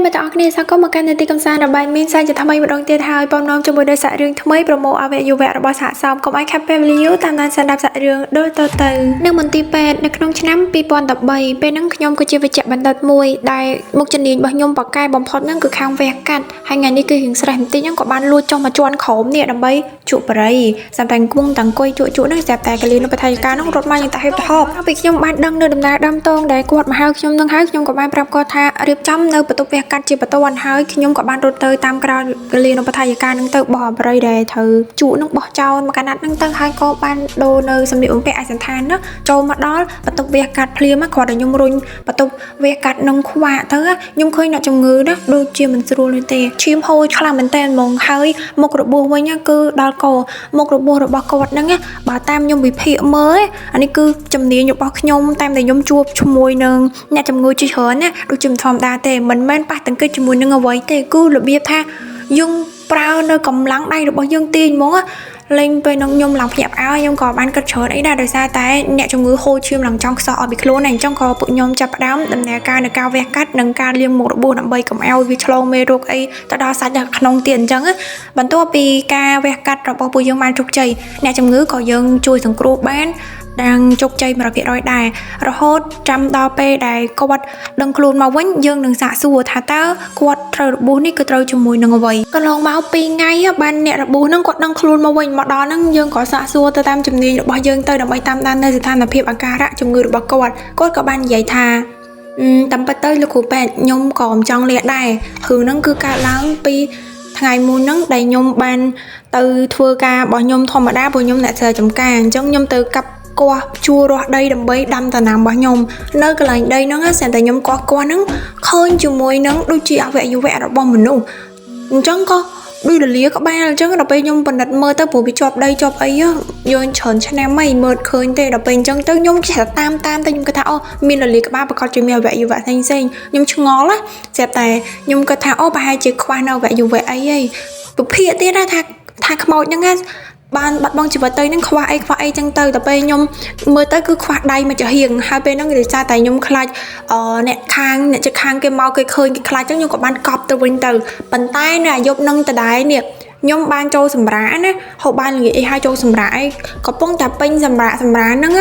ប្រិយមិត្តទាំងអស់គ្នាស្វាគមន៍មកកាន់នាទីកំសាន្តរបស់មីនសាជាថ្មីម្ដងទៀតហើយពំនាំជាមួយដោយសាក់រឿងថ្មីប្រមូលអវយវៈរបស់សាកសមកុំឲ្យខាត់ពេលវេលាយូរតាមដានស្ដាប់សាក់រឿងដូចតទៅនៅមន្ទីរពេទ្យនៅក្នុងឆ្នាំ2013ពេលហ្នឹងខ្ញុំក៏ជាវេជ្ជបណ្ឌិតមួយដែលមុខជំនាញរបស់ខ្ញុំប៉កែបំផុតហ្នឹងគឺខាងវះកាត់ហើយថ្ងៃនេះគឺរៀងស្រេះបន្តិចហ្នឹងក៏បានលួចចុះមកជន់ក្រោមនេះដើម្បីជក់បរិយសម្រាប់តែអង្គុងតែអង្គុយជក់ជក់ហ្នឹងស្រាប់តែកលៀនបថៃការហ្នឹងរត់មកយ៉ាងតាហេបតហប់ហើយពីខ្ញុំបានដឹងនៅដំណើរដើមតងដែលគាត់មកហៅខ្ញុំនឹងហើយខ្ញុំក៏បានប្រាប់គាត់ថារៀបចំនៅបន្ទប់វះកាត់ជាបន្ទាន់ហើយខ្ញុំក៏បានរត់ទៅតាមក្រោយកលៀនបថៃការហ្នឹងទៅបោះបរិយដែលត្រូវជក់ហ្នឹងបោះចោលមកកណាត់ហ្នឹងទៅហើយក៏បានដូរនៅសម្លៀកបំពាក់ឯកសណ្ឋានណាចូលមកដល់បន្ទប់វះកាត់ភ្លាមគ្រាន់តែខ្ញុំរុញបន្ទប់វះកាត់នឹងខ្វាក់ទៅខ្ញុំឃើញអ្នកជំងឺណាដូចជាមិនស្រួលនោះទេឈាមហូរខ្លាំងមែនតើហ្មងហើយមុខរបួសវិញគឺដល់កមុខរបួសរបស់គាត់ហ្នឹងបើតាមខ្ញុំវិភាគមើលអានេះគឺជំនាញរបស់ខ្ញុំតាមដែលខ្ញុំជួបជាមួយនឹងអ្នកជំងឺជាច្រើនណាដូចជាមិនធម្មតាទេមិនមែនប៉ះទង្គិចជាមួយនឹងអ្វីទេគឺរបៀបថាយើងប្រើនៅកម្លាំងដៃរបស់យើងទាញហ្មងលេងពេលនឹងខ្ញុំឡើងភ្ញាក់ផ្អើលខ្ញុំក៏បានគិតច្រើនអីដែរដោយសារតែអ្នកជំងឺហូរឈាមឡើងចង់ខ្សោះអស់ពីខ្លួនហើយអញ្ចឹងក៏ពួកខ្ញុំចាប់ផ្ដើមដំណើរការនៅការវះកាត់និងការលាងមុខរបួសដើម្បីកុំឲ្យវាឆ្លងមេរោគអីទៅដល់សាច់នៅក្នុងទៀតអញ្ចឹងបន្ទាប់ពីការវះកាត់របស់ពួកយើងបានជោគជ័យអ្នកជំងឺក៏យើងជួយសង្គ្រោះបានដាងជោគជ័យ100%ដែររហូតចាំដល់ពេលដែលគាត់ដឹងខ្លួនមកវិញយើងនឹងសាកសួរថាតើគាត់ត្រូវរបួសនេះគឺត្រូវជាមួយនឹងអ្វីកន្លងមក2ថ្ងៃបានអ្នករបួសហ្នឹងគាត់ដឹងខ្លួនមកវិញមកដល់ហ្នឹងយើងក៏សាកសួរទៅតាមជំនាញរបស់យើងទៅដើម្បីតាមដាននៅស្ថានភាពអាការៈជំងឺរបស់គាត់គាត់ក៏បាននិយាយថាតាមពិតទៅលោកគ្រូពេទ្យខ្ញុំក៏មិនចង់លាដែររឿងហ្នឹងគឺកើតឡើងពីថ្ងៃមុនហ្នឹងដែលខ្ញុំបានទៅធ្វើការរបស់ខ្ញុំធម្មតាព្រោះខ្ញុំអ្នកស្រែចម្ការអញ្ចឹងខ្ញុំទៅកាប់គាស់ជួររាស់ដីដើម្បីដាំដំណាំរបស់ខ្ញុំនៅកន្លែងដីហ្នឹងស្រាប់តែខ្ញុំគាស់គាស់ហ្នឹងឃើញជាមួយនឹងដូចជាអវយវៈរបស់មនុស្សអញ្ចឹងក៏ដូចរលាក្បាលអញ្ចឹងដល់ពេលខ្ញុំពិនិត្យមើលទៅព្រោះវាជាប់ដីជាប់អីយើងច្រើនឆ្នាំហើយមើលឃើញទេដល់ពេលអញ្ចឹងទៅខ្ញុំចេះតែតាមតាមទៅខ្ញុំគិតថាអូមានរលាក្បាលប្រកាសជាមានអវយវៈផ្សេងផ្សេងខ្ញុំឆ្ងល់ណាស្រាប់តែខ្ញុំគិតថាអូប្រហែលជាខ្វះនៅអវយវៈអីហីពភាកទៀតណាថាថាខ្មោចហ្នឹងណាបានបាត់បង់ជីវិតទៅនឹងខ្វះអីខ្វះអីចឹងទៅដល់ពេលខ្ញុំមើលទៅគឺខ្វះដៃមួយចំហៀងហើយពេលហ្នឹងដោយសារតែខ្ញុំខ្លាចអ្នកខាងអ្នកជិតខាងគេមកគេឃើញគេខ្លាចចឹងខ្ញុំក៏បានកប់ទៅវិញទៅប៉ុន្តែនៅអាយុនឹងដដែលនេះខ្ញុំបានចូលសម្រាកណាហូបបានល្ងាចអីហើយចូលសម្រាកអីកំពុងតែពេញសម្រាកសម្រាកហ្នឹង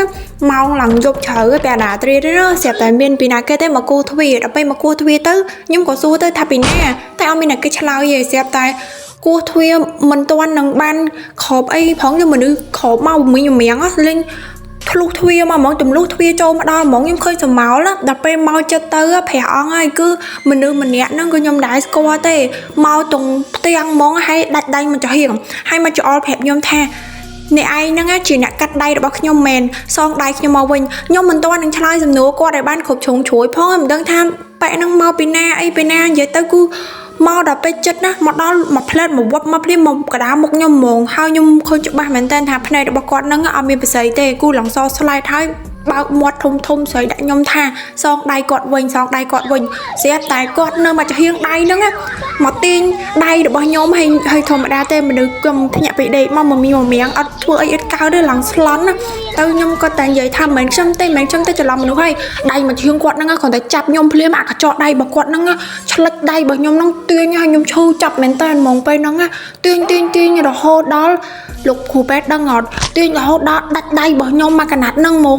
ម៉ោងឡើងយប់ជ្រៅពេលអាដាត្រៀតណាស្រាប់តែមានពីណាគេទេមកគោះទ្វារដល់ពេលមកគោះទ្វារទៅខ្ញុំក៏សួរទៅថាពីណាតែអត់មានអ្នកគេឆ្លើយទេស្រាប់តែគោះទ្វារមិនទាន់នឹងបានក្របអីផងខ្ញុំមនុស្សក្របមកមីមៀងលេងធ្លុះទ្វារមកហ្មងទម្លុះទ្វារចូលមកដល់ហ្មងខ្ញុំឃើញស្រមោលណាដល់ពេលមកចិត្តទៅព្រះអង្គហើយគឺមនុស្សម្នាក់ហ្នឹងគឺខ្ញុំដែរស្គាល់ទេមកតុងផ្ទាំងហ្មងហើយដាច់ដៃមកចំហៀងហើយមកច្អល់ប្រាប់ខ្ញុំថាអ្នកឯងហ្នឹងជាអ្នកកាត់ដៃរបស់ខ្ញុំមែនសងដៃខ្ញុំមកវិញខ្ញុំមិនទាន់នឹងឆ្លើយសំណួរគាត់ឲ្យបានគ្រប់ជ្រុងជ្រោយផងមិនដឹងថាប៉ែហ្នឹងមកពីណាអីពីណានិយាយទៅគឺមកដល់ពេលចិត្តណាមកដល់មួយផ្លែតមួយវត្តមកភ្លាមមកកដាមុខខ្ញុំហ្មងហើយខ្ញុំឃើញច្បាស់មែនតើថាភ្នែករបស់គាត់ហ្នឹងអត់មានពិសីទេគូឡងសស្លែតហើយបើកមាត់ធំធំស្រីដាក់ខ្ញុំថាសងដៃគាត់វិញសងដៃគាត់វិញស្រាប់តែគាត់នៅមកចំហៀងដៃហ្នឹងមកទាញដៃរបស់ខ្ញុំហើយហើយធម្មតាទេមនុស្សខ្ញុំភ្ញាក់ពីដេកមកមមីមមៀងអត់ធ្វើអីអត់កើតទេឡើងស្លន់ណាទៅខ្ញុំក៏តែនិយាយថាមិនមែនខ្ញុំទេមិនមែនខ្ញុំទេច្រឡំមនុស្សហើយដៃមកចំហៀងគាត់ហ្នឹងគ្រាន់តែចាប់ខ្ញុំភ្លាមអាកញ្ចក់ដៃរបស់គាត់ហ្នឹងឆ្លិចដៃរបស់ខ្ញុំហ្នឹងទាញហើយខ្ញុំឈឺចាប់មែនតើហ្មងពេលហ្នឹងទាញទាញទាញរហូតដល់លោកគ្រូពេទ្យដឹងអត់ទាញរហូតដល់ដាច់ដៃរបស់ខ្ញុំមកកណាត់ហ្នឹងហ្មង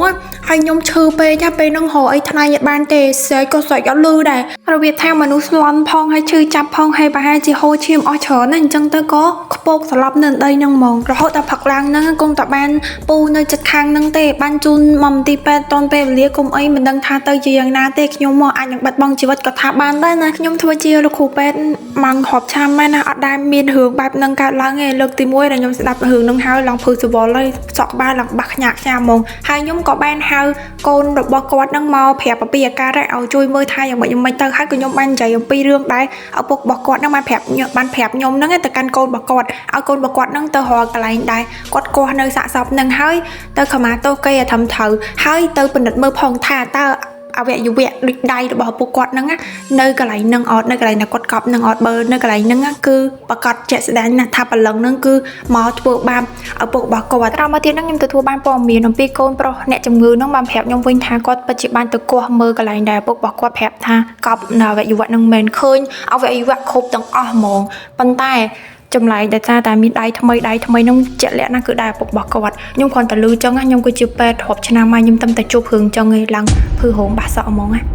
ហើយខ្ញុំឈឺពេកចាពេលហ្នឹងរកអីថ្លៃអត់បានទេស្រែកក៏ស្រែកអត់លឺដែររបៀបថាមនុស្សស្លន់ផងហើយឈឺចាប់ផងហើយប្រហែលជាហូរឈាមអស់ច្រើនណាអញ្ចឹងទៅក៏ខ្ពកសន្លប់នៅដីហ្នឹងហ្មងរហូតដល់ផឹកឡើងហ្នឹងគង់តែបានពូនៅចិត្តខាងហ្នឹងទេបានជូនមកមន្ទីរពេទ្យតនពេលវេលាគុំអីមិនដឹងថាទៅជាយ៉ាងណាទេខ្ញុំមកអាចនឹងបាត់បង់ជីវិតក៏ថាបានដែរណាខ្ញុំធ្វើជាលោកគ្រូពេទ្យមករាប់ឆ្នាំមែនណាអត់ដែលមានរឿងបែបហ្នឹងកើតឡើងទេលើកទី1ដែលខ្ញុំស្ដាប់រឿងហ្នឹងហើយឡើងព្រឺសវល់ហើយសក់ក្បាលឡើងបាក់ខ្ញាក់ខ្ញាហ្មងហើយខ្ញុំក៏បានហៅកូនរបស់គាត់ហ្នឹងមកប្រាប់អំពីអាការៈឲ្យជួយមើលថែយ៉ាងម៉េចយ៉ាងម៉េចទៅហើយក៏ខ្ញុំបាននិយាយអំពីរឿងដែលឪពុករបស់គាត់ហ្នឹងបានប្រាប់ខ្ញុំហ្នឹងទៅកាន់កូនរបស់គាត់ឲ្យកូនរបស់គាត់ហ្នឹងទៅរកកន្លែងដែលគាត់គាស់នៅសាកសពហ្នឹងហើយទៅខមាទោសគេឲ្យត្រឹមត្រូវហើយទៅពិនិត្យមើលផងថាតើ អវយវៈដូចដៃរបស់ឪពុកគាត់ហ្នឹងណានៅកន្លែងហ្នឹងអត់នៅកន្លែងដែលគាត់កប់ហ្នឹងអត់បើនៅកន្លែងហ្នឹងណាគឺប្រកាសជាក់ស្ដែងណាស់ថាព្រលឹងហ្នឹងគឺមកធ្វើបាបឪពុករបស់គាត់ក្រោយមកទៀតហ្នឹងខ្ញុំទទួលបានព័ត៌មានអំពីកូនប្រុសអ្នកជំងឺហ្នឹងបានប្រាប់ខ្ញុំវិញថាគាត់ពិតជាបានទៅគាស់មើលកន្លែងដែលឪពុករបស់គាត់ប្រាប់ថាកប់នៅអវយវៈហ្នឹងមែនឃើញអវយវៈគ្រប់ទាំងអស់ហ្មងប៉ុន្តែ ចម្លែកដោយសារតែមានដៃថ្មីដៃថ្មីហ្នឹងជាក់លាក់ណាស់គឺដៃឪពុករបស់គាត់ខ្ញុំគ្រាន់តែឮចឹងណាខ្ញុំគឺជាពេទ្យរាប់ឆ្នាំហើយខ្ញុំតែតែជួបរឿងចឹងឯងឡើងភឺរោមបាសក់ហ្មងណា។